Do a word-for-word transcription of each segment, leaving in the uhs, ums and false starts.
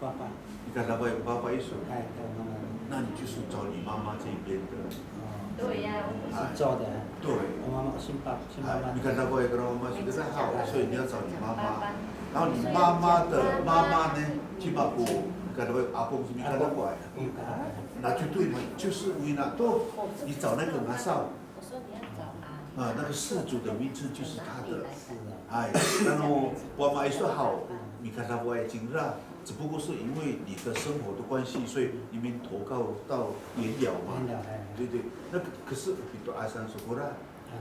爸爸。你看到我有爸爸一说，哎，对，妈妈。那你就是找你妈妈这一边的。哦。对呀，我们是做的。对。我妈妈，新爸，新妈妈。哎，你看到我有个妈妈是个好，所以你要找你妈妈。然后你妈妈的妈妈呢，起码不，你看到我有阿公是你看到我哎。阿公。那就对了，就是为那都，你找那个阿嫂。 我说你要找啊。啊，那个氏族的名字就是他的。是啊。哎，然后我们还说好，你看他不爱金啦，只不过是因为你的生活的关系，所以你们投靠到源寮嘛。源寮，哎。对对，那个可是 pito'asan sokora，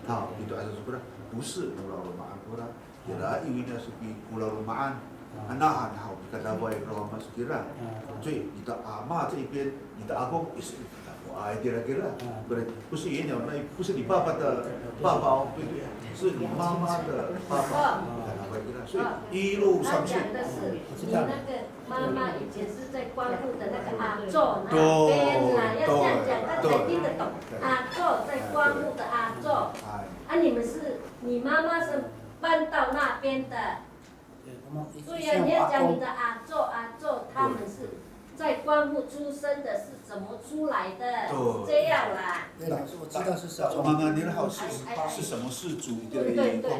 啊，对，对。Pito'asan sokora 不是 no laloma'an kora。 Ira, iwini a soki ko laloma'an. Anahan haw, mikadafay ko laloma'an sokira. 所以你的阿嬷这一边，你的阿公也是 mikadafoay kira. 不是，不是源寮那一，不是你爸爸的爸爸哦，对不对？是你妈妈的爸爸，mikadafoay kira。所以一路上去，他讲的是你那个妈妈以前是在光复的那个阿祖那边啦，对，要这样讲，他才听得懂。对，对。阿祖，在光复的阿祖。哎。啊，你们是，你妈妈是 搬到那边的。对，我们，对呀，你要讲你的阿祖、阿祖他们是在光复出生的，是怎么出来的？对。这样啦。对，老师，我知道是什么。妈妈，您好，是，哎，哎，是什么氏族的光复？对，对，对，对，对，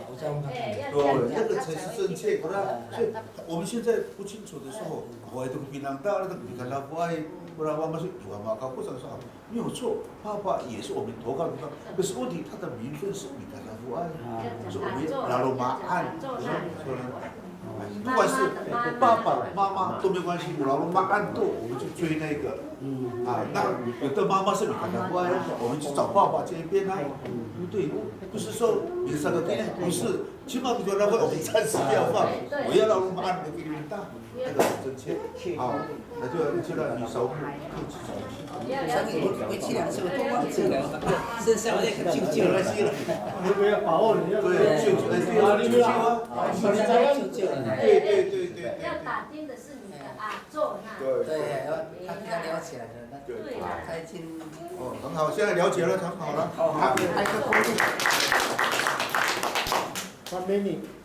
我知道。哎，要这样讲，对，那个才是正确，不然，所以我们现在不清楚的时候，我也都平常到那个，你看他不爱，不然我们是，我们搞不成是好。 没有错，爸爸也是我们投靠的地方。可是问题，他的名分是 mikadafoay，啊，是我们 laloma'an，我说，说了，哎，不管是爸爸妈妈都没关系，laloma'an 都，我们就追那个。啊，那有的妈妈是 mikadafoay，我们去找爸爸这一边啊，对不对？不是说 misato 的，不是，起码 mikadafoay 我们暂时不要放，我要 laloma'an 的给你们大。 那个很正确。好，那就，就让你少付，付几张。上一回去两次我都忘记了，剩下我那个舅舅了。没关系了，我们要把握了，要对，舅舅，哎，对，舅舅啊。啊，现在舅舅了。对，对，对，对，对。要打听的是你的阿祖那。对，对，要，他跟他聊起来了，那对。他已经，哦，很好，现在了解了，很好了。好，好，拍个鼓励。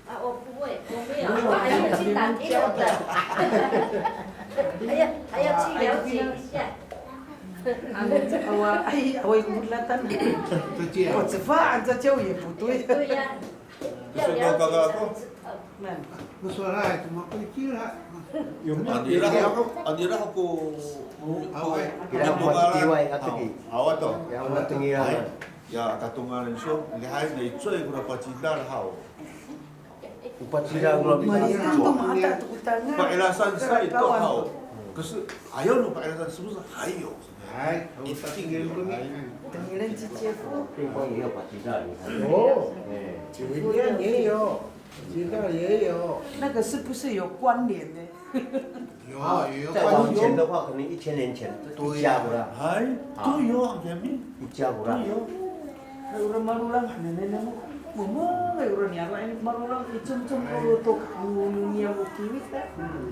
啊，我不会，我没有，我还没有去打听我的。还要，还要去了解一下。啊，我，哎，我也不知道。我只发按照教育不对。对呀，要了解才知道。 Masoray, cima ko ikira. Anira ho, anira ho ko, ko, ko, awa to. Ya, tatongal iso, lihay na icoy kora pacidal haw. O pacidal kora. Malitan to mata to ko tangan. Pa'ilasan sa ito haw. 可是还有呢，pa'ilasan 是不是还有？Hay, o pacidal ko ni. Tengilen ci Jeff. 对方也有pacidal，你看。有。哎。Cewinian 也有。 现在也有。那个是不是有关联呢？有啊，有关联。再往前的话，可能一千年前，一家不啦？哎，都有啊，一家不啦？都有。Hay ora malolang, nengneng mo, momongay ora niyaro' i malolang i, comcom ko lotok, o niya o kiwit ka.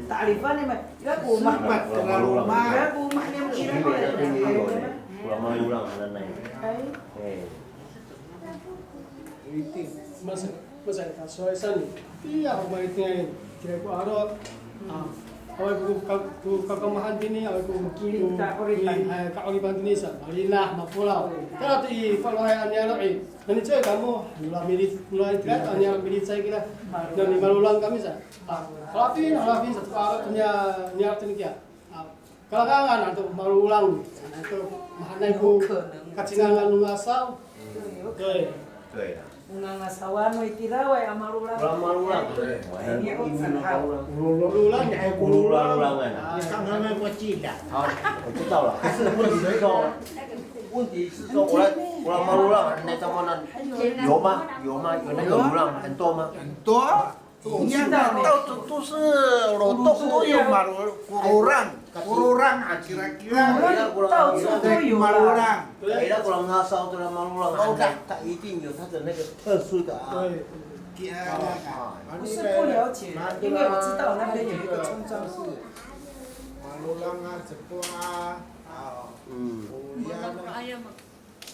Ta'alifan i ma, ira ko omah. Ira ko omah niya o kiwit. Ora malolang hananay. Ay. Eh. Mas, mas, sowal sa ni, tiya ko malitingay, kira ko aro, a, awaay ko ka, ko kakamahan tini, awaay ko, ko, ko, ay, ka'oripan tini sa, malinah, mapolaw. Kala to i, falohay a niyaro' i, nani coy kamo, nora mili, nora itira, a niyaro' milicay kira, nani malolang kami sa. A, halafin, halafin sa, aro to niya, niyaro' tini kiya. A, kalangangan ato malolang, ato mahaenay ko kacingangan no ngasaw. 对，有可能。对。对啦。O ngangasawan no itiraay a malolang. Ora malolang. Ay, ni o malolang. Malolang. Malolang. A, 刚刚那个记得。好，我知道了。可是问题是说，问题是说，ora, ora malolang, 那怎么呢？有吗？有吗？有那个 malolang 很多吗？很多啊。 一样的，到处都是，lotok 都有 malolang, kororang, kororang a kira-kira. 到处都有啦。Malolang. 对。Ira ko ngasaw to malolang, 他一定有他的那个特殊的啊。对。不是不了解，因为我知道那边有一个村庄是。Malolang a, Cepong a, a, 嗯。Koya a.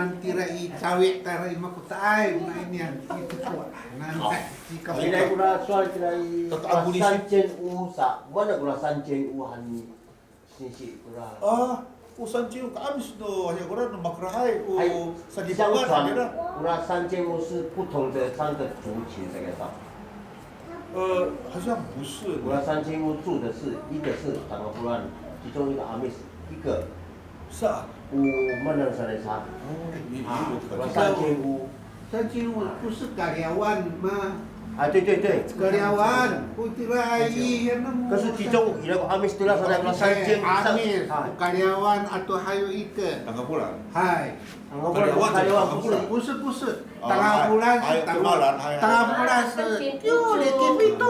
nanitira i cawi' tayra i Makoca'ay, o maan inian i tekowanan. 好。 Ina kora sowal kira i, Tato a polisi. 三间屋 sa, mana kora 三间屋 han ni singsi kora. A, o 三间屋 ka'amis no, haya kora no Makerahay, o 还 sadipongan 相传 kira. 那三间屋是不同的三个族群这个上。呃，好像不是。那三间屋住的是一个是 Tangapulan，其中一个 Amis，一个 Sa. 有 Manang Sanay sa。 哦，也也有可能。那三间屋， 三间屋 不是 Kaliyawan 吗？啊，对对对。Kaliyawan, o tira i, ano. 可是其中有那个 Amis 对他说的那个三千以上。Amis, 啊。Kaliyawan, ato 还有一个。Tangafolan. Hay. Tangafolan, Kaliyawan, Kaliyawan, Tangafolan. 不是，不是。 Tangafolan, hay, Tangafolan, hay, hay. Tangafolan 是有点地方。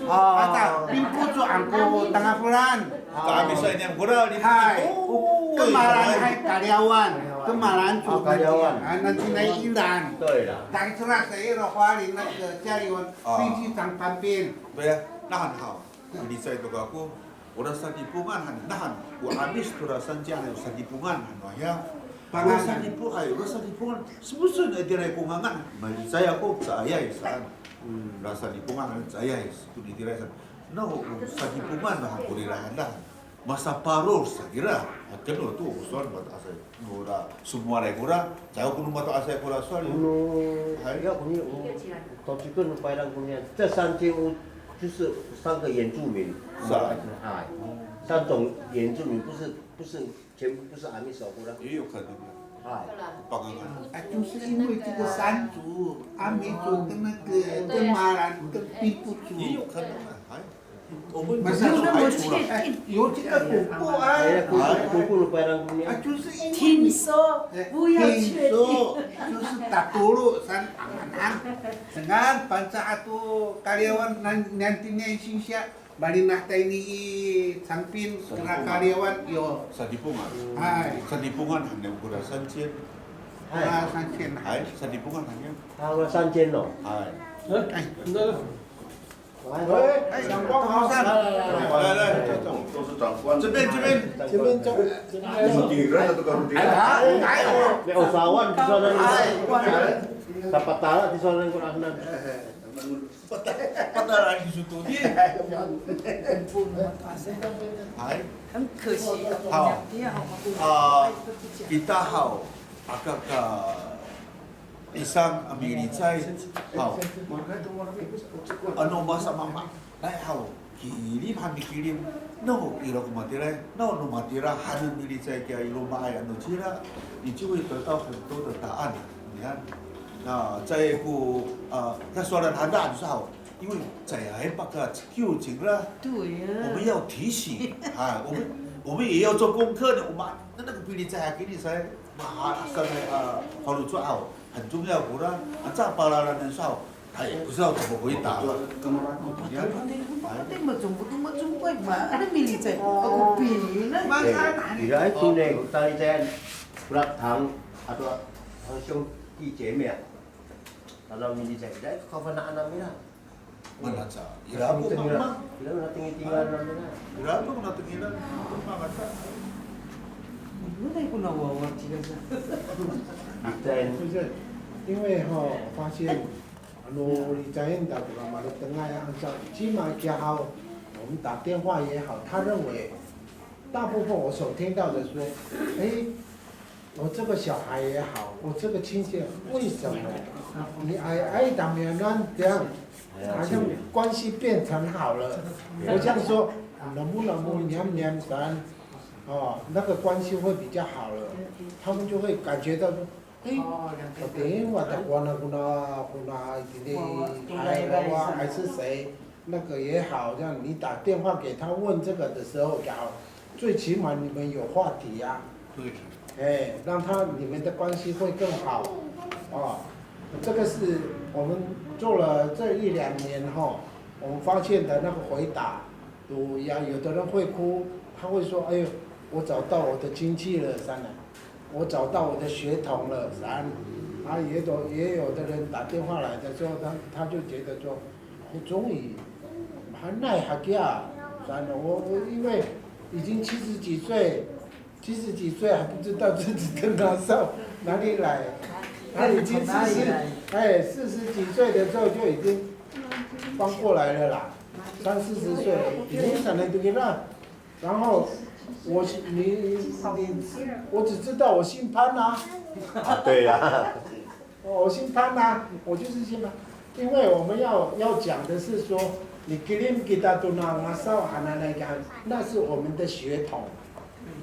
啊。Ata, 并不住 angko Tangafolan. Kami sa ini ang gura, di. Hay, o Kemalan hay Kaliyawan. Kemalan 住 Kaliyawan. 啊，那现在依然。对了。Daicera sa iro 花莲那个 Kaliyawan 飞机场旁边。对啊，那很好。你在这个 Ora sadipongan han, nahan, o 'Amis tora 三千 han, o sadipongan han, no, ya. Ora sadipo-, ay, ora sadipongan, 是不是 no itiraay ko ngangan, malicay ako, caayay saan. Ora sadipongan han, caayay, to itiraay saan. No, o sadipongan han, o rira han, masaparod sa kira, haten to, o sowal mato'asay. Nora, somowalay kora, caay ko no mato'asay kora sowal. Hay. Ya, koni, o, tawciken no payrang konian, 这三千 o, 就是三个原住民。是啊。哎，三种原住民，不是，不是，全部不是阿美族的。也有可能的。哎。Pangangan. 啊，就是因为这个山族，阿美族跟那个，跟马兰跟平埔族。也有可能啊，哎。 我们不是要排除了。哎，有这个古故啊。哎，古故，古故的白浪姑娘。啊，就是因为你，听说，哎，不要确定。听说，就是打多了，三，啊，啊，dengan bangsa atau karyawan nan-, nanti nih singsia, malinah tayni i Campin, kena karyawan, yo. Sadipongan. Hai. Sadipongan, hanya ukuran 三千. Hai. Ah, 三千. Hai, sadipongan hanya. Ah, 三千 no. Hai. Eh, 哎，阳光好。来，来，这边，这边。这边，这边。Ay, ay. May osawan, tisowanan ko. Sapatala, tisowanan ko anan. Patala, patala, tisowanan. Hay. 很可惜。好。啊，kita haw, aka ka Isang a milicay haw. Ano masamamaanay haw, kilim han mikilim. No ira ko matiraay, no, no matira han milicay kiya i loma'ay ano cira, 你就会得到很多的答案。你看，那在乎，呃，那说了很大就是好，因为在啊，哎，八个九斤了，对呀。我们要提醒，啊，我们，我们也要做功课的，我们那，那个比你在还给你才，哇，上面，呃，好多做好。 很重要，不然啊，这巴拉拉能少，他也不知道怎么回答了。Ira to ne, talicayan, 不然堂，他说，兄弟姐妹啊，他说 milicay, ira to kafana'an nami ira. Mana ca? Ira ko mama. Ira ko natengitingan nami ira. Ira ko natengilan. Mana ko nawawa cila sa. 不是，因为哈，我发现，ano，licayen ta ko mamatengay a, 像起码也好，我们打电话也好，他认为，大部分我所听到的说，哎， 我这个小孩也好，我这个亲戚，为什么你爱，爱他们那这样，好像关系变成好了。我这样说，能不能不黏黏咱，哦，那个关系会比较好了，他们就会感觉到说，哎，我等一下打过那个那，过那，今天还，还是谁， 那个也好，像你打电话给他问这个的时候，最好，最起码你们有话题呀。对。哎，让他，你们的关系会更好。哦，这个是我们做了这一两年后，我们发现的那个回答，有呀，有的人会哭，他会说：“哎呦，我找到我的亲戚了，三奶。” 我找到我的血统了，然后也有，也有的人打电话来的时候，他，他就觉得说，我终于还奈何呀，然后我，我因为已经七十几岁，七十几岁还不知道自己的拿少哪里来，他已经四十，哎，四十几岁的时候就已经搬过来了啦，三四十岁了，已经想来这个了。 然后我是，你，你，我只知道我姓潘啊。啊，对呀。哦，我姓潘啊，我就是姓潘。因为我们要，要讲的是说，你 kilim kita to na ngasaw hananay ka，那是我们的血统。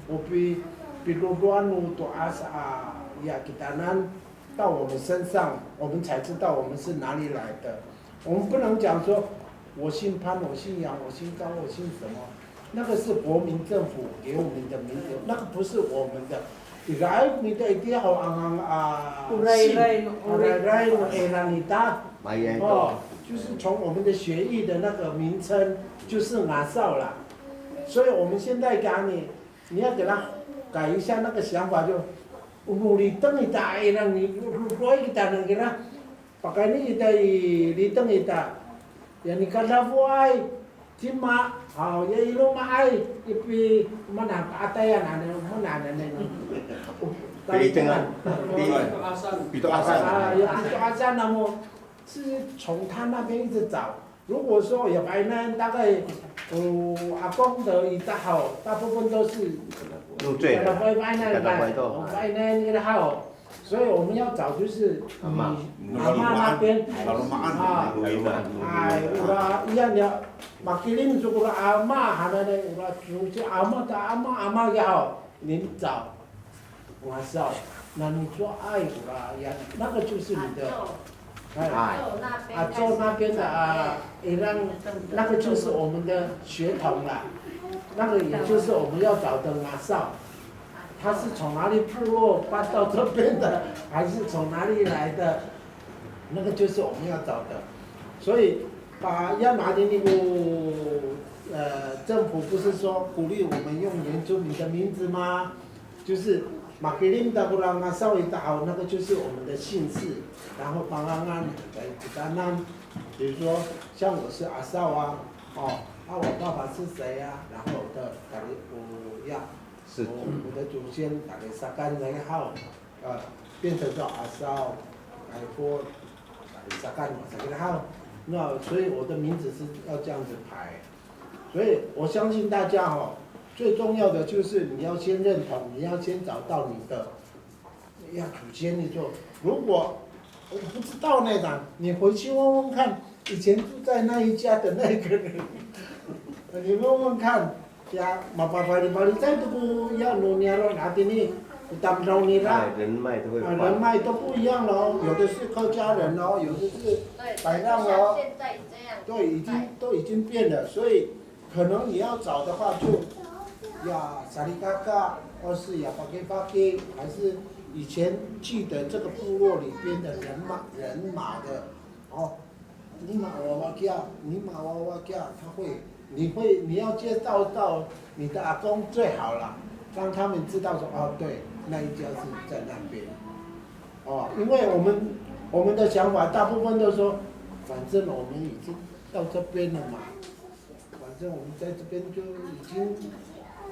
O pi, pidoedoan no to'as a, ya kitanan 到我们身上，我们才知道我们是哪里来的。我们不能讲说我姓潘，我姓杨，我姓高，我姓什么，那个是国民政府给我们的名字，那个不是我们的。Ira mita itiya ho angang a, o rayray no, o rayray no ira nita. 哦，就是从我们的血裔的那个名称，就是ngasaw啦。所以我们现在讲你，你要给他改一下那个想法，就 o liteng ita a ira ni, roray kita nangra. Pakayni ita i liteng ita. Ya nikadafoay, cima, haw, ya i loma' ay, ipi, mana, pa'atayan, ano, mana, ano, ano. Pilitengan. Pito'asan. A, ya pito'asan namo, 是从他那边一直找。如果说 ya fa'inayan, 大概，呃，阿公的 ita haw，大部分都是 Lotoy. Kada fa'inayan, kada fa'inayan ira haw. 所以我们要找就是你阿嬷那边啊，哎，ora 一样的，makilim 就 ora 阿嬷，还有那 ora 祖先阿嬷的阿嬷，阿嬷也好，您找 ngasaw，那你做 ay ora 一样，那个就是你的，哎，啊，做那边的啊，也让那个就是我们的血统啦，那个也就是我们要找的 ngasaw。 他是从哪里部落搬到这边的，还是从哪里来的，那个就是我们要找的。所以把，要拿的那个，呃，政府不是说鼓励我们用原住民的名字吗？就是 makilim ta kora ngasaw ita haw，那个就是我们的姓氏，然后 pangangan，哎，kitanan，比如说像我是 Asaw 啊，哦，啊，我爸爸是谁啊？然后我的，我要 是。我，我的祖先 talisakan 那个号，呃，变成叫 Asaw，哎，或 talisakan 那个号。那所以我的名字是要这样子排。所以我相信大家哦，最重要的就是你要先认同，你要先找到你的 呀，祖先，你说，如果我不知道那个，你回去问问看，以前住在那一家的那个人，你问问看，ya, mapafalifalicay to ko ya no niyaro' hatini, o tamdaw nira. 哎，人脉都会换。啊，人脉都不一样咯，有的是客家人咯，有的是 Taylang 咯。对，已经，都已经变了，所以可能你要找的话就，ya salikaka，或是 ya pakipaki，还是以前记得这个部落里边的人马，人马的，哦，你马娃娃叫，你马娃娃叫，他会，你会，你要介绍到你的阿公最好了，让他们知道说，哦，对，那一家是在那边。 哦，因为我们，我们的想法大部分都说，反正我们已经到这边了嘛，反正我们在这边就已经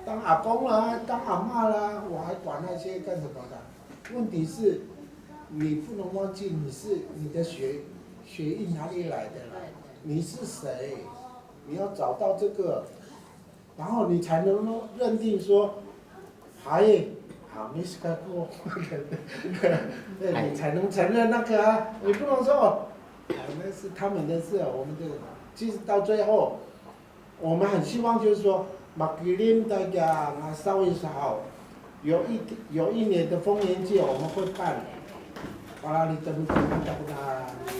当阿公啦，当阿嬷啦，我还管那些干什么的？问题是，你不能忘记你是，你的血，血液哪里来的啦？你是谁？你要找到这个， 然后你才能认定说，还，啊，没事，过，对，你才能承认那个啊，你不能说，哦，啊，那是他们的事啊，我们的，其实到最后，我们很希望就是说，makilim ta kora ngasaw i sa haw，有一，有一年的丰年祭，我们会办，啊，你等，等，等，等，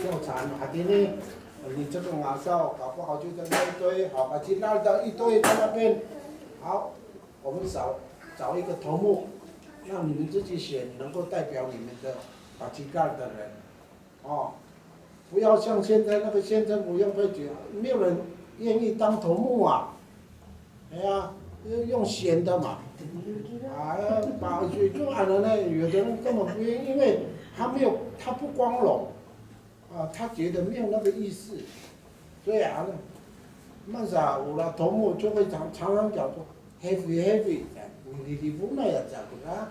调查，啊，今天 你这个 ngasaw，搞不好就在那一堆，好，把其他的一堆在那边。好，我们找，找一个头目，让你们自己选能够代表你们的 pakayni 的人。哦，不要像现在那个县政府用配给，没有人愿意当头目啊。哎呀，用选的嘛。啊，把，就，就按照那，有的人根本不愿意，因为他没有，他不光荣。 啊，他觉得没有那个意思。所以啊，那，那啥，我的头目就会常，常常讲说，heavy heavy，哎，你，你不那样讲啊。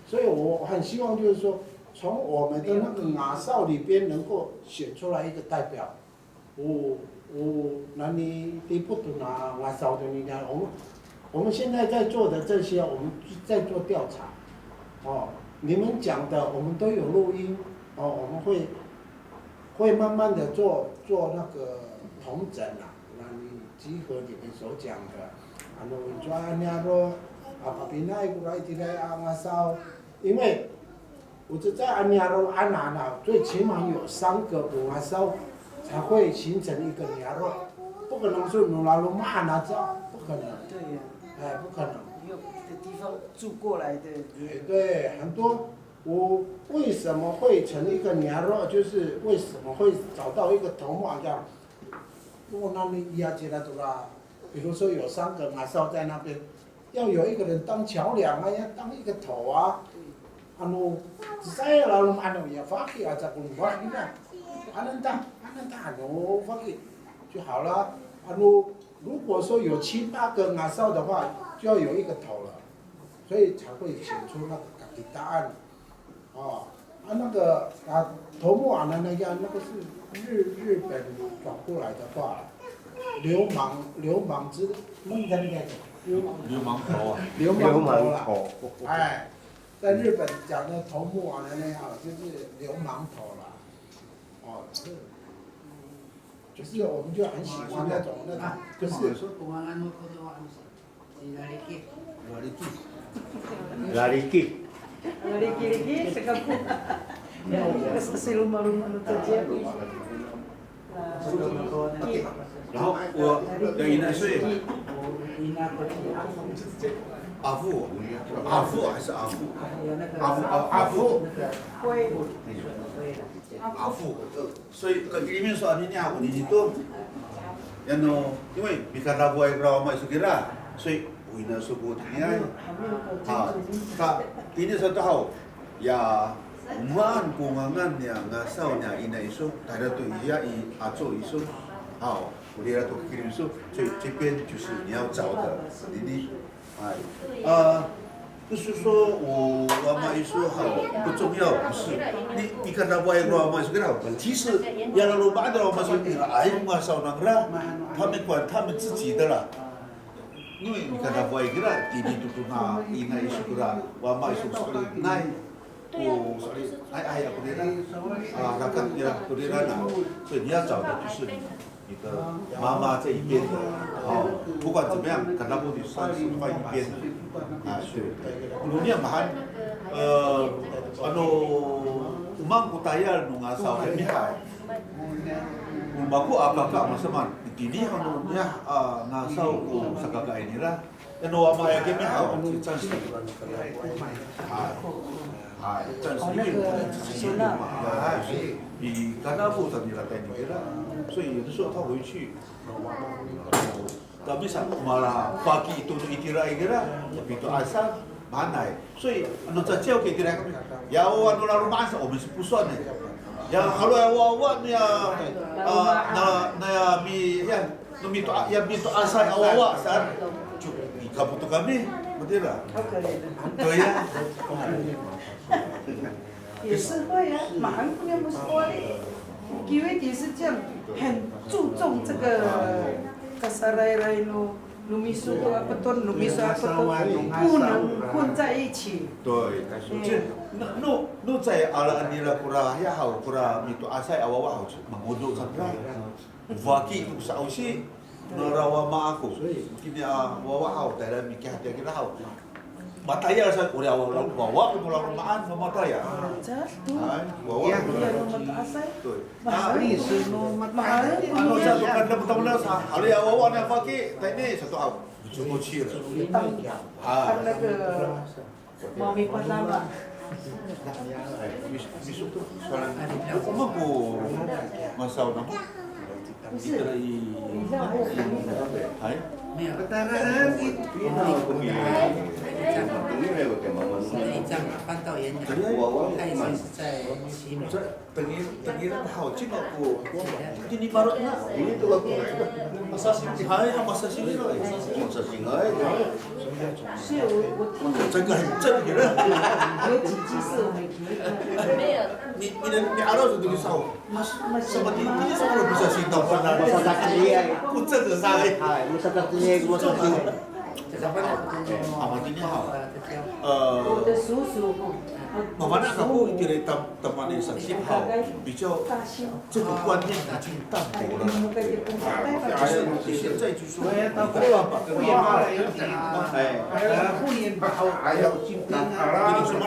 所以我很希望就是说，从我们的那个 ngasaw 里边能够选出来一个代表。我，我，那你，你不懂啊，ngasaw 的你讲，我们，我们现在在做的这些，我们在做调查。哦，你们讲的，我们都有录音。哦，我们会 会慢慢地做，做那个统整啊，那你集合你们所讲的，啊，那抓 niyaro'，啊，papinaay kora itiraay a ngasaw，因为我们在 niyaro' 啊，那，那最起码有三个 ngasaw，才会形成一个 niyaro'，不可能说 no laloma'an aca，不可能。对呀，哎，不可能。没有别的地方住过来的。哎，对，很多我为什么会成一个 niyaro'，就是为什么会找到一个头目啊，这样。我那里也觉得这个，比如说有三个 ngasaw 在那边，要有一个人当桥梁啊，要当一个头啊。Ano, saya lalu ano ya faki aca ko lowad ina. Ananta, ananta ano faki 就好了。Ano, 如果说有七八个 ngasaw 的话，就要有一个头了，所以才会显出那个 kakitaan。哦，啊，那个啊，头目啊，那那样那个是日日本转过来的话，流氓流氓之，那应该应该讲流氓流氓头啊，流氓头了。流氓头哎，在日本讲的头目啊，那那样就是流氓头了。哦，是。可是我们就很喜欢那种那种，可是 Komangan no koto ano sa. Laliki. Laliki. Riki-riki, saka po. Kasi loma-loma no caciyaw. 然后我的 ina 说 Ina ko ci. afu, afu 还是 afu？afu 哦 afu，afu。所以跟里面说你你好，你你都，然后因为 mikadafoay kora wama iso kira，所以 o ina iso ko tiniay. 啊，他 tini sato haw, ya, o maan ko ngangan niya ngasaw niya ina iso, tayra to iya i aco iso. 好， 我们要多 kilim 说，所以这边就是你要找的，你你，哎，呃，不是说我 wama iso 好不重要，不是。你你看到 wama iso 跟好，其实 ya laloma'an 的 wama iso 你 ay ngasaw nangra，他们管他们自己的啦。因为你看到 wama iso 啦，你你都都那 ina iso 啦，wama iso 所以那。 哦，所以，哎哎呀，不对了，啊，那个对了，不对了呢，所以你要找的就是你的妈妈这一边的，哦，不管怎么样，跟他们算是放一边的，啊，对。Ano niya mahaen, e, ano, o maan ko tayal no ngasaw a mihaen. O mako a kaka masamaan, itini ano niya, a, ngasaw ko sakakaay nira. Ano wama ya kami haw, ci Cansi. Hay, hay, Cansi, hay, hay, i kanapo sa nira tayni kira. 所以有的时候他回去，kami sa malafaki to no itira i kira, pito asa, mahaenay. 所以 ano caciyaw kay itira kami, ya o ano laloma'an sa, o, 我们是不算的。Ya, halo ya wawa niya, a, na, na ya mi, ya, no mito, ya mito'asay a wawa saan. Ci, i kapo to kami, matira. 好可怜的。对呀。也是会啊，马上不能不说嘞。Kiwit 也是这样，很注重这个 kasarayray no, no miso to apeton, no miso apeton, 不能混在一起。对，这，那，那，那在 alaen nira kora, ya haw, kora mito'asay a wawa haw, mangodo sa kira. Faki ko sa'osi, nora wama ako. Kini a wawa haw, tayra mikihatiya kira haw. Matayal sa, kora wawa, wawa, nora wama, matayal. Hay, wawa. Iya, no mato'asay. 对。 Mahal. Mahal. Ano sa to, kada mo tamo na sa, halo ya wawa na faki, tayni, sato haw. Cukup kecil. Hay. 那个毛米巴拉嘛。 Miso, miso to. Soalan, o maan ko ngasaw namo? 不是，你知道还有什么？ Hay. 没有。当然，你一张翻到原来，他以前是在西门。 Tengilen, tengilen haw, cima ko, tini maro' na. Ini to ako. Masasing, hay, masasing ira. Masasing, hay. 是我我听 Caka, caka kira. 有几句是我没听过。 Ni, ni, ni araw sa to ni saw. Mas, mas, sama ni, ni sa ko masasing taw pa na. Masasing. Ko caka sa, hay. Hay, masasing, masasing. Ama tini haw. 我的叔叔，Mafana' kako itira i tam, tamani sa Cip haw, 比较这个观念已经淡薄了。就是现在就是说，你的爸爸跟妈妈，哎，跟你说嘛，跟你说嘛。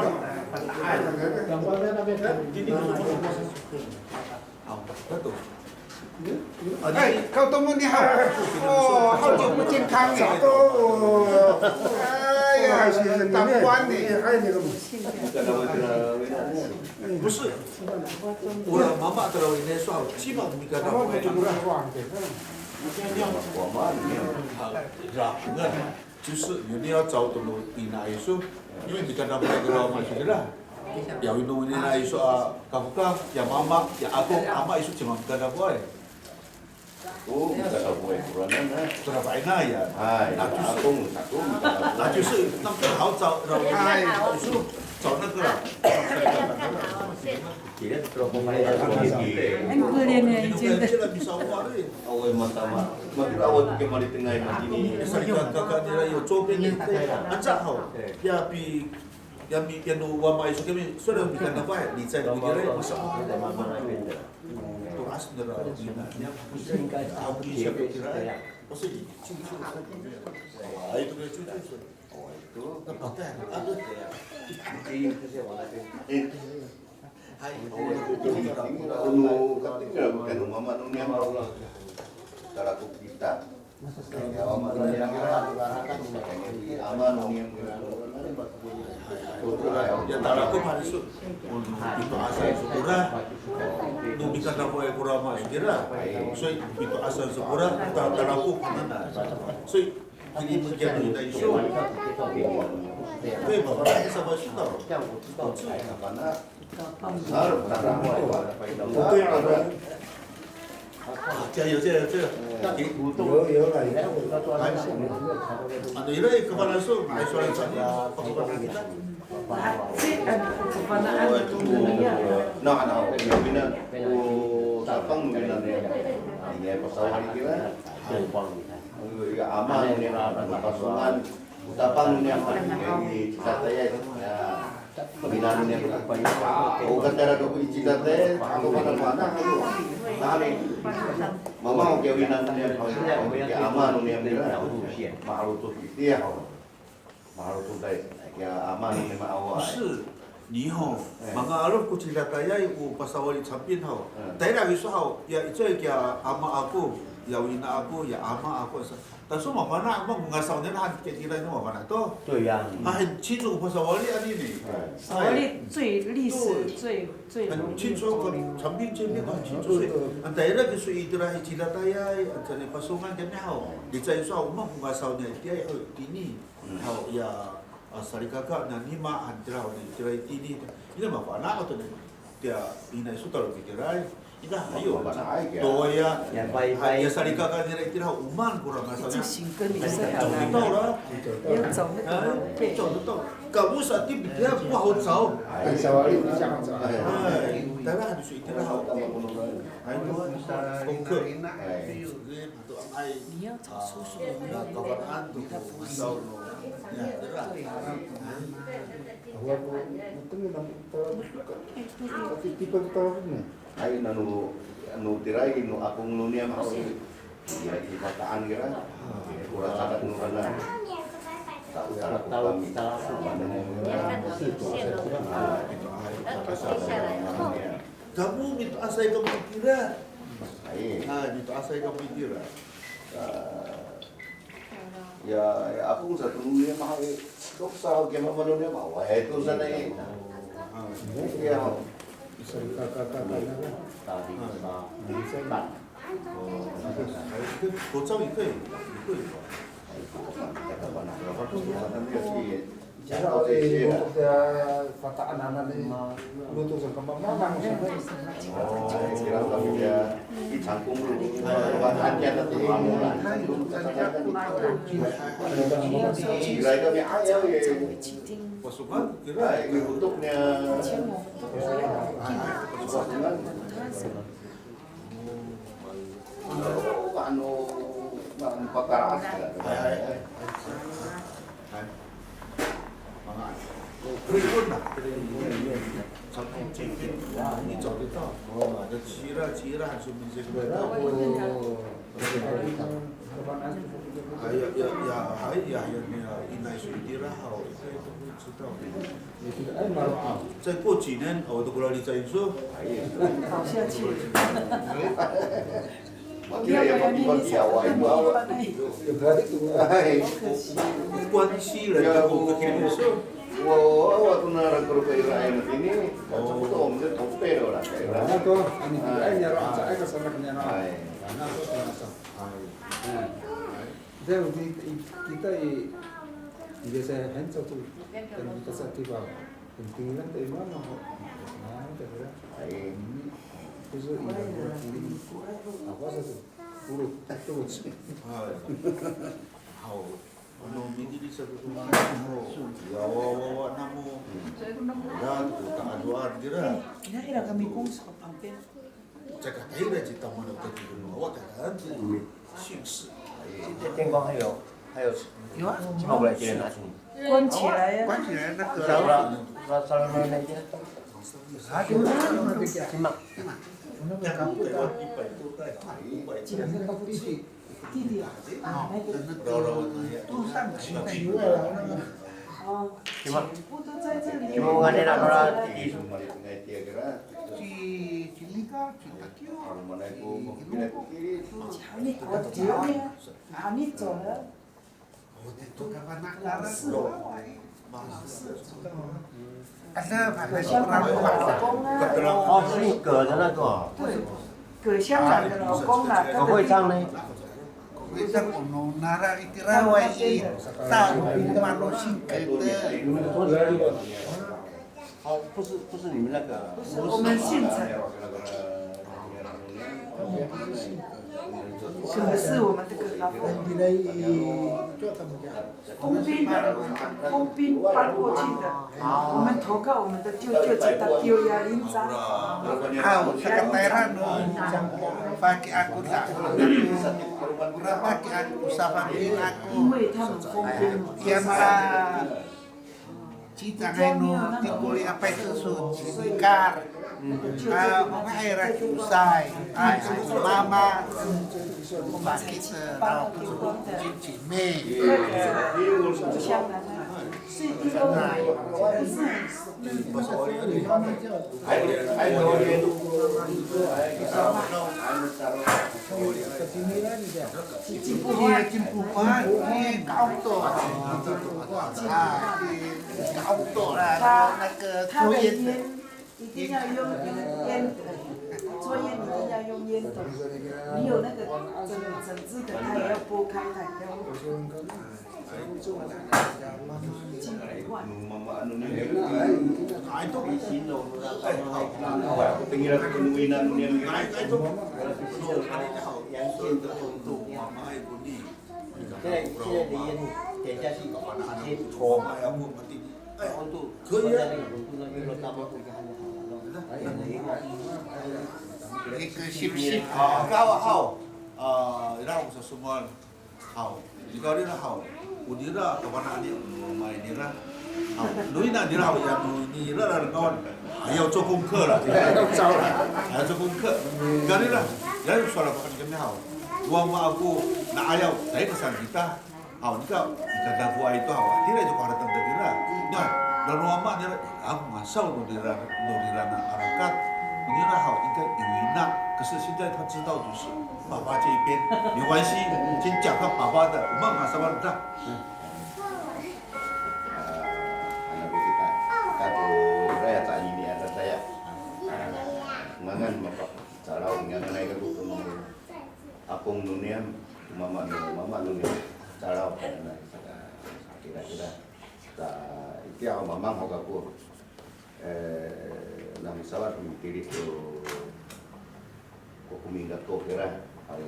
好，那懂。哎，高同学你好。哦，好久不见康哎。哎呀，当官呢。不是，我妈妈的话，人家说，起码我们跟他不一样。就是有人要找的咯，你那一说，因为你跟他不一样的话嘛，是的啦。要弄你那一说啊，搞不搞？Ya mama, ya ako, ama iso cima kadafo ay. O, mikadafoay kora nana. Kora fa'inay ya. Hay, ako, ako, mikadafoay. 那就是那个好找，找那个啦。很可怜呢，以前的。Awa matama. Matira awa to kiya malitengay matini. Salikaka nira yo, 周边的，安家好。Ya pi Ya mi, ya no wama iso kami, so na mikadafoay, licay no mikadafoay, masa. To'as nira, ina, ya, aw, kisa ko kira. Masa, cucu, cucu. Ay, to kira cucu, cucu. Napatay, ano? Hay, o, no, katika, kano mama no niyam. Tara ko kita. Ya, tara ko paniso. Pito'asan so kora. No mikadafoay kora ma sira. So, pito'asan so kora, ta-, tara ko panana. So, kini mekiya no ina iso. Kay, mafana' sa ba sota. Mafana'. Oke, ano. Jayo, jayo, jayo. Taki. Yo, yo, la, yo. Ano ira, kafana' so, ay, so, ay, so, ay, pakafana' kita. Ay, kafana' kita. Na, na, okay, wina, o, tapang, wina, ne. Ini, pasawali kira. Ay. Ano, ya, aman, ini, pasawali. Tapang no niyam, i, citatayay, ya, wina no niyam. O katayra to ko i citatayay, ako mana mana, ako. Tali. Mama, o kiya wina no niyam, o kiya ama no niyam nira. Mahalo to itiya, ho. Mahalo to tay. Kiya ama no niyam awa. 不是，你吼，哎。Manga'arof ko citatayay, o pasawali camping haw. 哎。Tayra iso haw, ya icowaay kiya ama ako, ya wina ako, ya ama ako sa. Taso mafana', ma, ngasaw nira han kikira no mafana' to. 对呀。A, 很清楚 ko pasawali anini. Pasawali 最历史最最 很清楚 ko camping camping 很清楚. Antay ira kiso itira i citatayay, antay pasongan kami haw. Licay iso haw, o maan ko ngasaw nira itiya haw itini. Haw ya, a, salikaka nani ma han tira haw itira itini. Ina mafana' to ni. Tiya ina iso talo kikira. Ina, ayo. Toya. Ya, bye, bye. Ya, salikaka nira itira, o maan kora ngasaw nira. 一直行跟你说。找得到啦。要找那个宝贝。哎，找得到。Kamo sa ti, tiya ko haw caw. Ay, sawali, sawali. Ay, tara, haw so itira haw. Ay, 功课。Ay. 你要找叔叔。Kafana' to ko ngasaw no. Ya, tara. Awa ko, matengil ang tawag. Pati tipag tawag mo. Ay, nano, ano, tiray, no, akong no niyam ako, i, i, i, Fataan kira. Kora sakat no kana. Tao, tao, tao, tao. Kamo, mito'asay kamo itira. Ay. Ay, mito'asay kamo itira. A, Ya, ya, akong sato no niyam haw i, dok sa haw kiya mama no niyam haw, wah, ito sanay. Ya, haw. Fataan anan i, loto sa kamamang sa. O, ay, sira kami ya, i Cangkong lo. Bataan kiya na to, amo na. Sira kami ayaw, e. Pasukan, kira, e, lotok niya. Pasukan. Ano, ano, ano, pakaraas ka. Hay, hay, hay. Hay. Mga ano. 离婚了，从这边你找得到，哦，那其他其他还是没这个。哎呀呀呀，哎呀呀，你啊，应该是你啦，好，应该都会知道的。再过几年，我都过来你再说。倒下去。 关系了，我跟你说，我我都那个可以来了，ini kan 差不多我们的同辈了啦，可以了。那都你哎，你让这个什么，你让，哎，那都是那啥，哎，嗯，这样我们一一代，一个是很早就跟你们在地方，很平常的嘛，嘛，好，那个，哎，就是一个，啊，我说是。 Polo, tolo. Hay. Haw. Ano, midili sa to, to, haw. Ya, wa, wa, wa, namo. Ya, to, ta'adoan kira. Ira, ira kami kong sa kapangpin. Caka tayra ci tamo na kati ko mawa, ta, ta, 姓氏. 天光还有，还有，有啊。请我过来接人啊，请。关起来呀。关起来那个。然后，然后，然后那边。啊，对，对，对，对。行吧。那个，那个，弟弟啊，啊，那个都上去了，那个，哦，全部都在这里。哪里走了？ 是，是，是。 哦，姓葛的那个哦。对，葛香兰的老公啦，葛会昌呢？葛会昌，我们那一个外籍大陆姓葛的。哦，不是，不是你们那个。不是，我们姓陈。葛是我们这个老公。丰滨，丰滨搬过去的，我们投靠我们的舅舅叫做舅牙林长。 Aw, saka tayra no faki ako sa. Ora faki ako sa faki ako. 因为他们丰滨嘛。 Yan a Citangay no tikoy a payso so Cikar. A, o mayra kiwsay. A, mama, o bakit, a, cicimi. Iya, cimpuan, i, ka'oto. A, i, ka'oto, a, 那个抽烟的。 一定要用烟的，抽烟一定要用烟斗，你有那个整整支的，它也要剥开，它也要。 现在，现在的烟，等一下去，去抽。Kira, haw, a, ira ko sasowal. Haw, nika rira haw. O nira, kafana'an nira, no mama nira. Haw, no ina nira haw, ya no nira, ra, ra, kawan. 还要做功课了，还要做功课。Nika rira, ya, sowal ako kami haw. O mama ako, na ayaw, tayo kasal kita. Haw, nika, nika dafoay to haw. Tira to kaharateng tira. Na, nano mama nira, a, ngasaw no nira, no nira na arakat. Nira haw, nika i wina. 可是现在他知道就是爸爸这一边，没关系，先讲他爸爸的，我们马上帮他。 Anak kita, kato saya, tayni anak saya. Ngangan mapacalaw, ngangan ay kako to no akong no niyam, mama no, mama no niyam, calaw, ngangan ay, saka, kira-kira. Sa, itiya ho mamang ho kako. E, nani sawad ko mitilid to kokomin kako kira. Hay,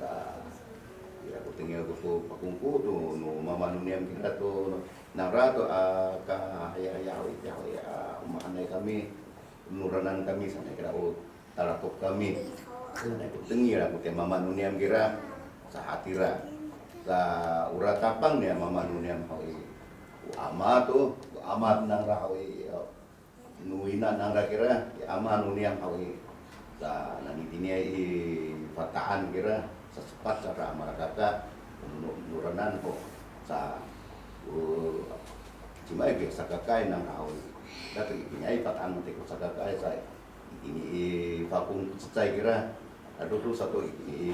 sa, ira ko tengil ko to pakongko to no mama no niyam kira to, nangra to, a, kahayahaya ho, itiya ho, a, o mahaenay kami, noranan kami sanay kira o talakop kami. Sanay ko tengil ako tiya mama no niyam kira, sa hatira. Sa ora tapang niya mama no niyam haw i, o ama to, o Ama nangra haw i, no ina nangra kira, i ama no niyam haw i. Sa nani tiniay i Fata'an kira, sasepat sa ra malakaka, no, no, noranan ho. Sa, o, cima i sakakaay nangra haw i. Dato itiniay i Fata'an matira ko sakakaay sa, itini i Fakong ko cecay kira, adodo sato itini i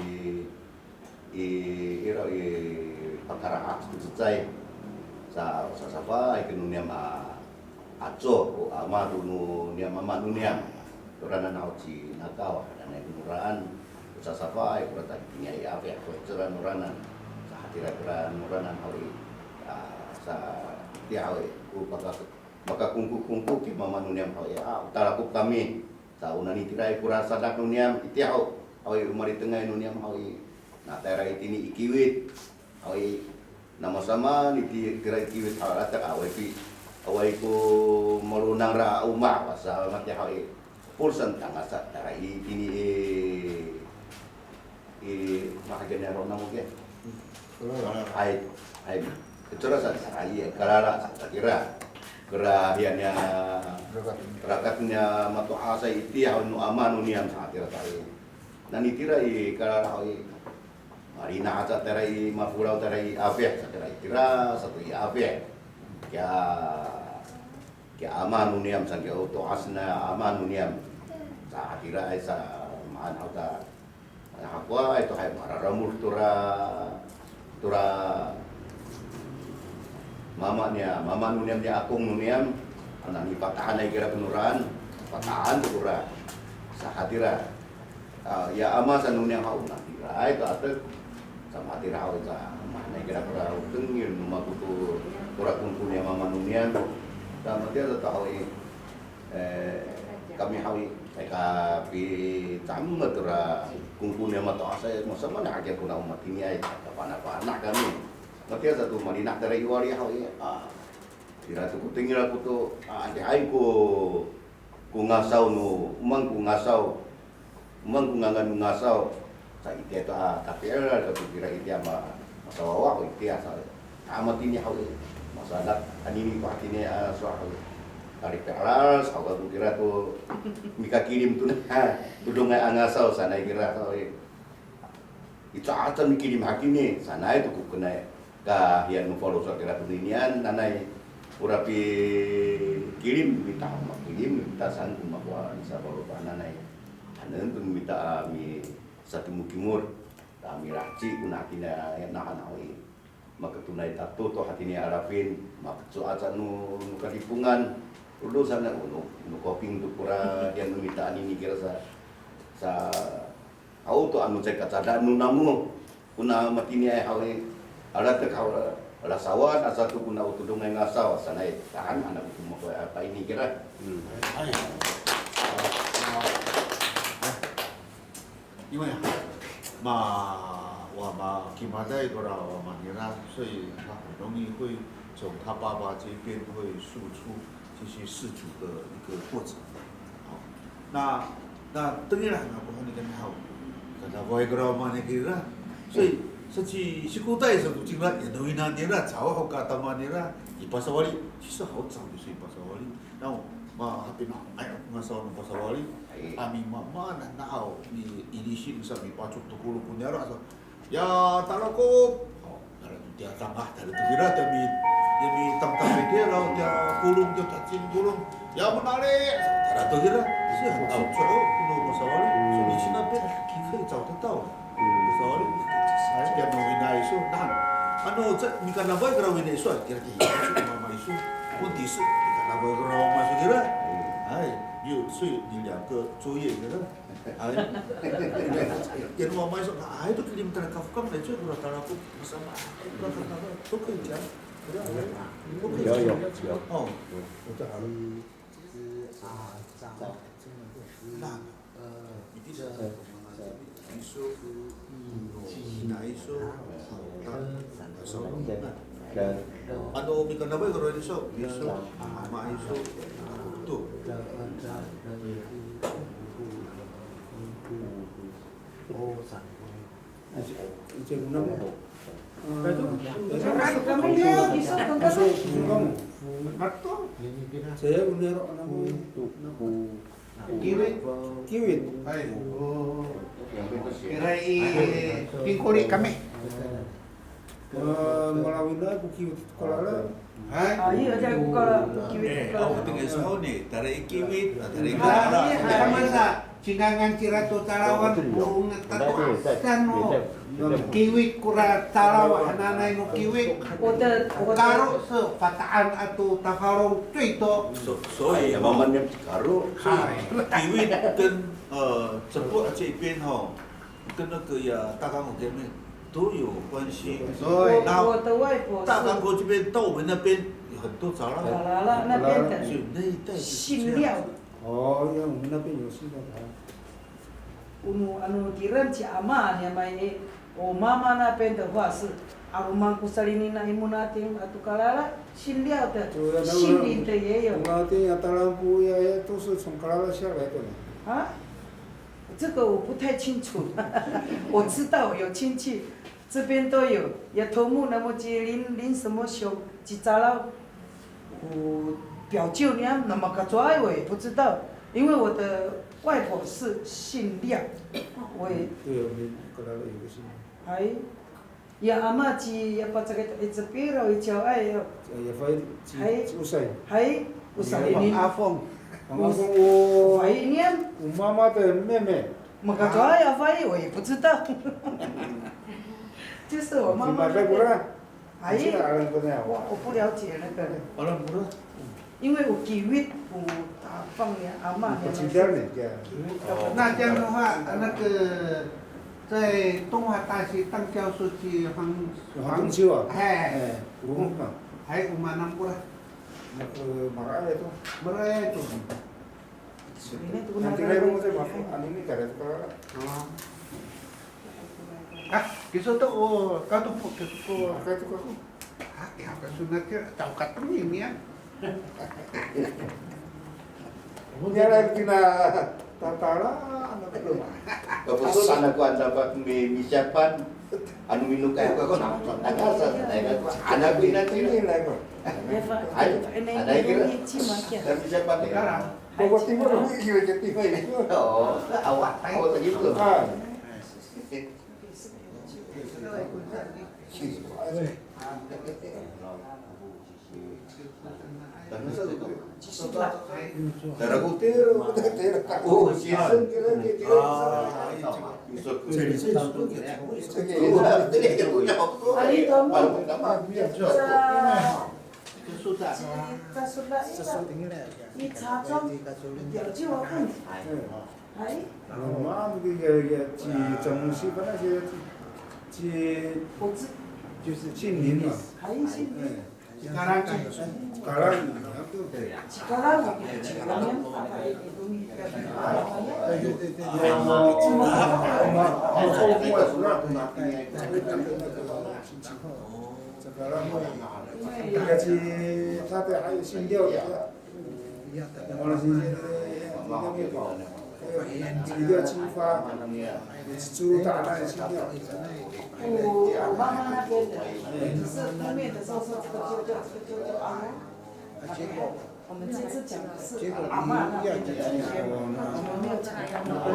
i, ira i Pakarahak to cecay. Sa, o sasafaay ko no niyam a, aco, o ama to no niyam, ama no niyam. Toranan haw ci Nakaw, hananay ko noraan. O sasafaay kora tayni i Afih, ko heceran noranan. Sa hatira kora noranan haw i, a, sa, tiya haw i, ko paka, makakongkokongko ki mama no niyam haw i, a, o talakop kami. Sa o nani tira i kora sadak no niyam, itiya haw, awaay o malitengay no niyam haw i, na tayra itini i Kiwit, awaay, na masamaan itira i Kiwit haw, latek awaay pi, awaay ko malonang ra a omah, sa matiya haw i, polsan tangasa tayra itini i, i, mahagen ya ro namo ke. Hay, hay. Kecora sa, sa, ay, kalala sa, sa kira. Kira hiya niya, rakat niya mato'asay itiya haw no ama no niyam sa kira sa i. Nani tira i kalala haw i. Malina' sa tira i mafolaw tira i Afih, sa tira i tira, sato i Afih. Kiya, kiya ama no niyam sa kiya o to'as na ama no niyam. Sa tira ay sa maan haw ta. Hakowa ito hay mararamod tora, tora mama niya, mama no niyam niya akong no niyam, ana ni Fata'anay kira ko noraan, Fata'an to kora. Sa hatira. A, ya ama sa no niyam haw na tira, ito atek. Sa hatira haw sa, maanay kira kora o tengil no mako to, kora kongko niya mama no niyam. Sa matiya sa to haw i, E, kami haw i, caay ka picamet tora kongko niya mato'asay, masamaan hakiya kona o matiniay, kapanapana kami. Matiya sato malina' tayra i wali haw i, a, ira to ko tengil ako to, a, adihay ko, ko ngasaw no, o maan ko ngasaw, o maan ko ngangan no ngasaw. Sa itiya to a, tapi ira to kira itiya ma, masawawa ko itiya sa. A, matini haw i. Masadak, anini ko hatini a, sowal haw i. Tali pi'alas haw kako kira to mikakilim to na, todongay a ngasaw sanay kira haw i. Icowa aca mikilim hakini, sanay to ko kenay. Kahiyan no faloco' kira toninian, nanay ora pikilim mita, makilim mita saan ko mako a misafaloco' nanay. Hanen to mita a misatimokimod, a milaheci ko na hatini a nahan haw i. Makatonay tato to hatini a lafin, makeco aca no, no kadipongan, o do sanay, o no, no koping to kora, diyan no mita anini kira sa, sa, Aw to ano caay kacadaan no namo. Kona matiniay haw i, alatek haw, lasawan asa to kona o todongay ngasaw, sanay tahan anak ko mako a paini kira. Hmm. Hay. Ina, ma, wa ma kimaday kora wa manira, 所以他很容易会从他爸爸这边会诉出 这些事主的一个过程。好，那，那等于啦，那过后你跟他好，跟他会跟他慢慢地啦。所以，实际是古代时候，经常也都有那点啦，找好个他慢慢地啦，你巴沙瓦里，其实好早就是巴沙瓦里。那我，嘛，那边，哎呀，那时候巴沙瓦里，哎。啊，你慢慢的，那好，你，你，你心上，你把住都咕噜咕噜了，说， Ya talakop. O, tala to tiya tangah, tala to kira, tiya mi, tiya mitangtang itiya, law tiya kolong, tiya tacing kolong. Ya manali, tala to kira. Siya, o, cowa, o, no masawali. So, 你去那边可以找得到的。Masawali. Ay, tiya no wina iso, tahan. Ano, ca, mikanabay kira wina iso, kira tiya, iso, mama iso. 问题是，mikanabay kira mama iso kira. Ay, 有，所以你两个作业可能 Ay. Yan mama iso, na, ay, to kilim tala kafokang, na, iso, kora talakop, masama, kora talakop, 都可以讲，都可以讲。有，有，有。哦。那，一定是，你说，那，那， Ano, mikanabay kora iso, iso, mama iso, to. Mato? Saya unero namo. Kiwit. Kiwit. Hay. O. Kira i pingkoli kami. Eh, malawina ko kiwit ko kalala. Hay. A, iya, aca ko kalala, ko kiwit ko kalala. Eh, awa tengil saho ni, tara i kiwit, tara i kalala. Sama sa. Cingangan cira to Calawan, o ngata to saan no kiwit kora Calaw hananay no kiwit. Karo so Fata'an ato Tafalong 最多. 所，所以哦，karo，所以kiwit 跟，呃，cepo' 这一边吼，跟那个呀，大港口这边都有关系。所以，然后我的外婆是大港口这边到我们那边有很多 Calaw， Calaw 那边的所以那一带就是这样子。姓廖。 哦，因为我们那边有现在的啊。 Ano, ano kiram ci ama niya may, o mama 那边的话是 'aloman ko salinina i Monating ato Kalala, 姓廖的，对啊，那个姓林的也有。Monating ya Talampu ya, ya 都是从 Kalala 下来的呢。啊？这个我不太清楚，我知道有亲戚 这边都有，ya Tomu namo ci Lin, Lin 什么兄，ci Calaw，我表舅娘那么个 Calaw 我也不知道，因为我的外婆是姓廖，我也对，我们 Kalala 有个姓。还 ya ama ci, ya Pacakit, i Cepiro, i Caway, ya. Ya Fai, ci, hay, ci Usay. Hay, Usay ini. Afong. Afong, o, Fai ini. 我妈妈的妹妹。Maka Caway ya Fai, 我也不知道。就是我妈妈那边。Cima kora? 哎，我，我不了解那个。因为我 kiwit, 我打放了阿嬷那边。那这样的话，那个在东华大学当教授去黄，黄东秋啊。哎，哎，我们啊。还有吗？那不然。那个马来的。马来的。 Nanti lay mo sa mako, ano ni, kada to ka. Ah, kiso to, o, kato po, kiso to. Kato kako. Ah, ya, kaso na kira, tao ka to ni, niya. Niya lay kina tatala, ano to. Tapos, anak ko, ang dapat may, may siyapan. Ano, minokay ako, ako, na, na, na, sa, na, na, anak ko, ina, ini, lay ko. Ay, anak ko, ina, kami siyapan, eh. Pagkatimo, no, ikiwit, ikiwit. Oo, awa, awa, sa gito. Ah. Ay. Mama, miki, ya, ya, ci Cangsi, mana ci, ci, 就是姓林嘛。Ay, 姓林。Cikarang. Cikarang. Cikarang. Cikarang. Cikarang. 我妈妈那边的，只是后面的时候说这个舅舅，这个舅舅啊。我们这次讲的是阿嬷那边的舅舅，我们没有讲到那边。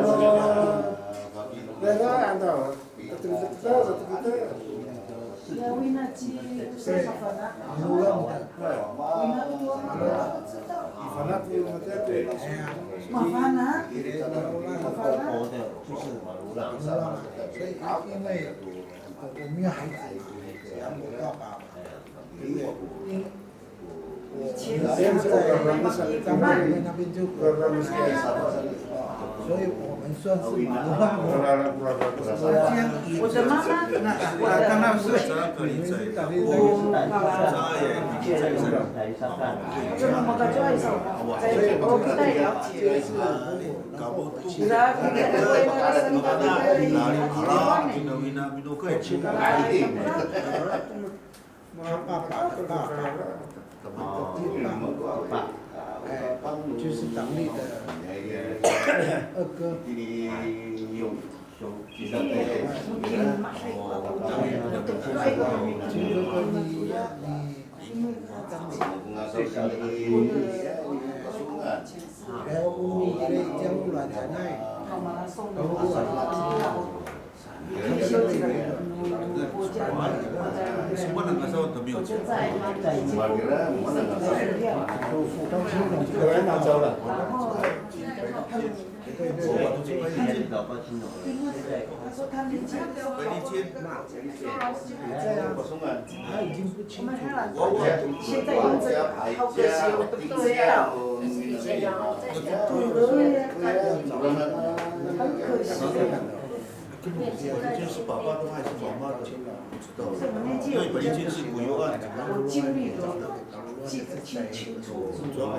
Wina ci, sa, sa fana'. Wina to, mafana'. Mafana'. 所以因为我没有孩子，养我爸爸嘛，对不对？因 以前是在那边就，所以我们算是马路浪。我的妈妈，我的母亲，我爸爸，这个我大概了解了一下。然后，然后，他爸爸的爸爸，哦，爸爸，哎，就是长辈的二哥。就是说你，你他说他们家的时候，他已经不清楚了。现在用这个，好可惜，我都不知道。对呀，很可惜。这是爸爸的还是妈妈的？不知道。因为北京是国有案，我尽力的记得清清楚楚。当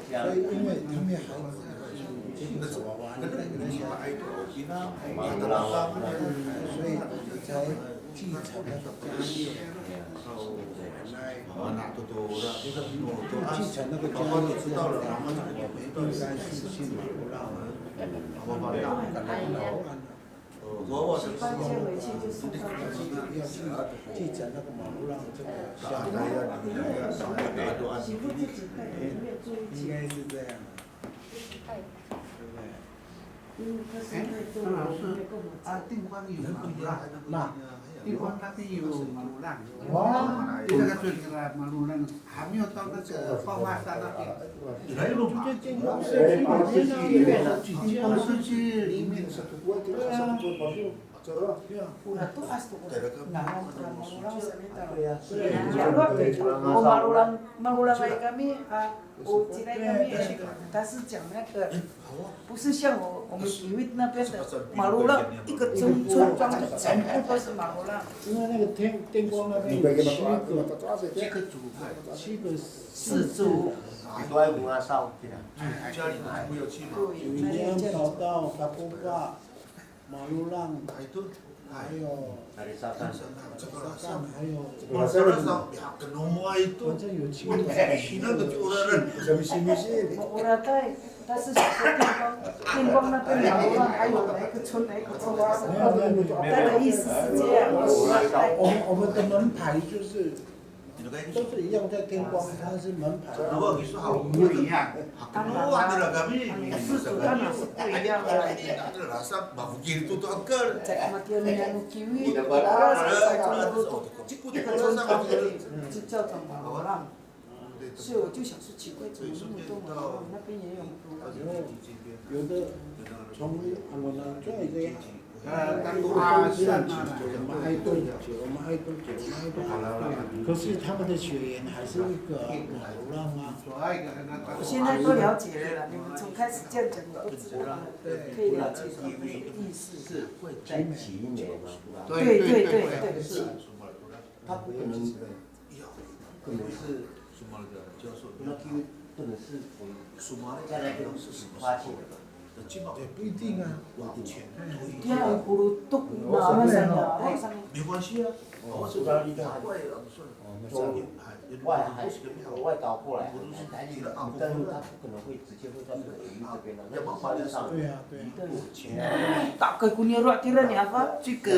家，所以因为他们孩子很清楚啊，所以才继承那个家业。继承那个家业，这样应该是姓马路浪。要继，继承那个马路浪这个家业。媳妇自己个人没有住一起。应该是这样。 对不对？嗯，可是哎，那老师，啊，定光有马路浪，那，定光那边有马路浪，哇，那个最那个马路浪还没有到那个爆发山那边。来了嘛，定光社区里面呢，定光社区里面，对啊。 O malulang, malulang ay kami, a, o cilay kami, 他是讲那个，不是像我，我们 Kiwit 那边的 malulang，一个村，村庄全部都是 malulang。因为那个天，天光那边有七个，七个氏族，家里的朋友去嘛。有一天跑到 Takoba， 马路浪，还有，还有，反正有七个，我，我在，但是说定光，定光那边马路浪还有哪一个村哪一个村啊？他的意思是这样。我们，我们的门牌就是 都是一样在天光，但是门牌不一样。当然啦，氏族当然是不一样的。在马路上，一个村庄就叫做马路浪，所以我就想说奇怪，怎么那么多马路浪，那边也有马路浪。有的从，啊，我们这样 呃，那个啊，算了，我们爱多久，我们爱多久，我们爱多久。可是他们的血缘还是一个马路浪啊。我现在都了解了啦，你们从开始这样讲，我都知道了，可以了解他们的意思。是会在几年吗？对对对对，是。他不可能，不可能是什么的，教授，那个不能是我们在那个是什么时候的？ 也不一定啊。没关系啊，我是外，外，外，外岛过来，但是他不可能会直接会到这个领域这边的，那是山上。对啊，对啊。大概 ko niyaro' tira ni Afa. 这个，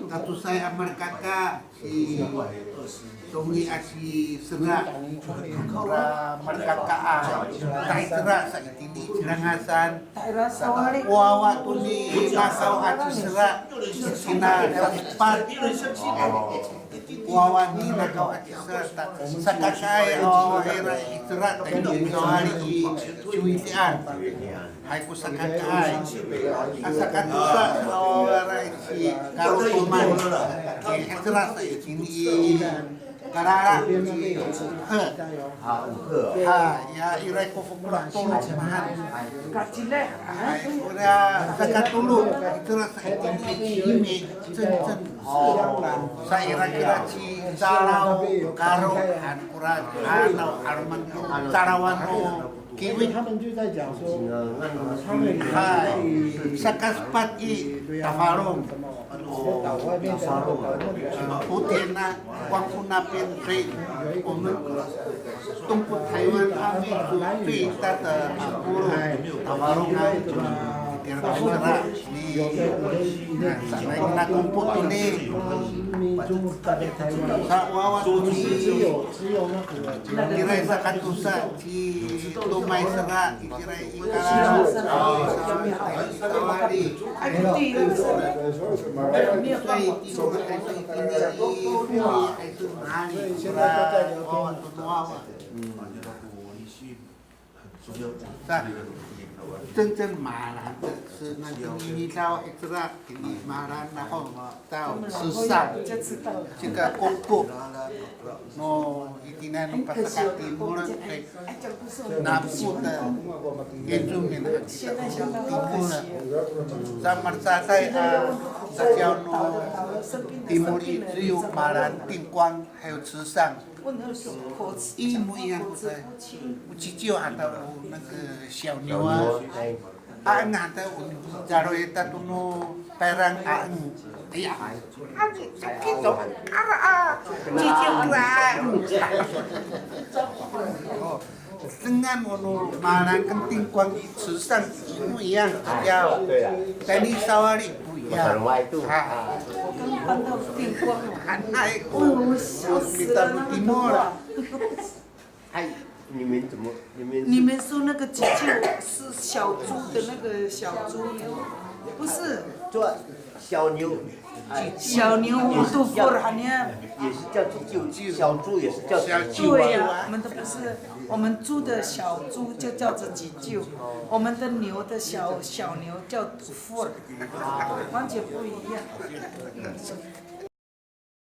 Tatosaay a malekaka. Si Tongi aci Sera, ora malekaka a ta'icera sa itini i Cilangasan. Wawa to ni Nakaw aci Sera, sina sasepat. Wawa ni Nakaw aci Sera, ta, sakakaay a wawa ira i Sera, ta i sowal i Ciwitian. Hay ko sakakaay. A sakatosa, o, ira ci Kalotoman. Kicera sa itini i Karara, i, he. A, o he. Ha, ya, iray ko fokeloh tolo mahaen. Hay, ora, saka tolo, itira sa itini ci Imi, 真正. Sa ira kira ci Calaw, Karo, han kora, hanaw, 'aloman, Calawan no Kiwit. Hay, saka sepat i Tafalong. O, Tafalong. O tona, 光复那边最，我们东部台湾那边最大的部落，Tafalong 啊，itira ko sera ni, na, sa, na, na 光复 toni. Sa wawa toni, itira i saka tosa, ci Tomay sera, itira i Kalaw, Sawali. Sa, 真正 mahaen to, sa, na, kinihidaw itira, kini mahaen, naho, ma, taw, 池上, cika koko no itini no pasakatimol, e, 南部的原住民 han kita, timol. Sa, malecad a, sasiyaw no timol i, 只有 mahaen 定光，还有池上。 一模一样的。O ciciw han to, o 那个小牛啊，a, 'eng han to, o calo ita to no Tayra a 'eng. Aya, a, sakit to, ara, a, ciciw kira. O, dengan o no mahaen 跟定光池上一模一样，ciciw. 对啊。Tayni Sawali 不一样。 Masaroma'ay to. Ha. 我刚刚搬到定光了。 Ay, o, 我笑死了，那个 timol. 哎，你们怎么，你们是，你们说那个 ciciw 是小猪的那个小猪，不是？做小牛，哎，小牛 o tofol han ya. 也是叫 ciciw，小猪也是叫 ciciw 啊。对呀，我们都不是，我们猪的小猪就叫做 ciciw，我们的牛的小，小牛叫 tofol，完全不一样。